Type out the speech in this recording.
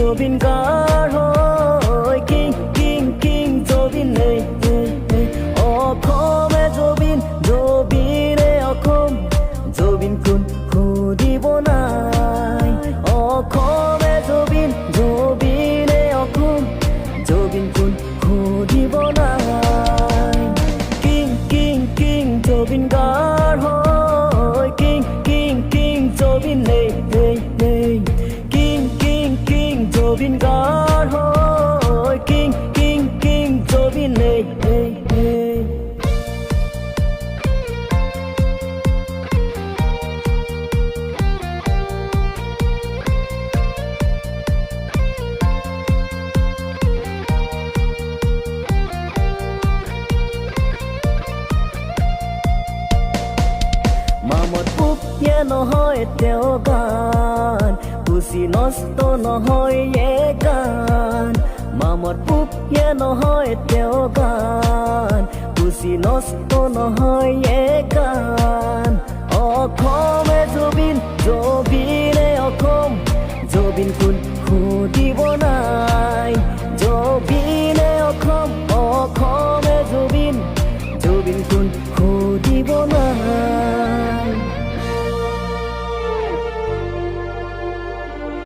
জুবিন গাৰ্গ হয়। King king king Zubeen, এই এই, এই। অসমে জুবিন, জুবিনে অসম, জুবিন কোন সুধিব নাই। অসমে জুবিন, জুবিনে অসম, জুবিন কোন সুধিব নাই। King king king Zubeen Garg হয়। কিং কিং কিং জুবিন, এই এই এই। King king king Zubeen Garg হয়। কিং কিং কিং জুবিন, এই এই এই। মামত পুকিয়ে নহয় তেওঁ গান, পুচি নষ্ট নহয় এ গান। মামত পুকিয়ে নহয় তেওঁ গান, পুচি নষ্ট নহয় এ গান। অসমে জুবিন, জুবিনে অসম, জুবিন কোন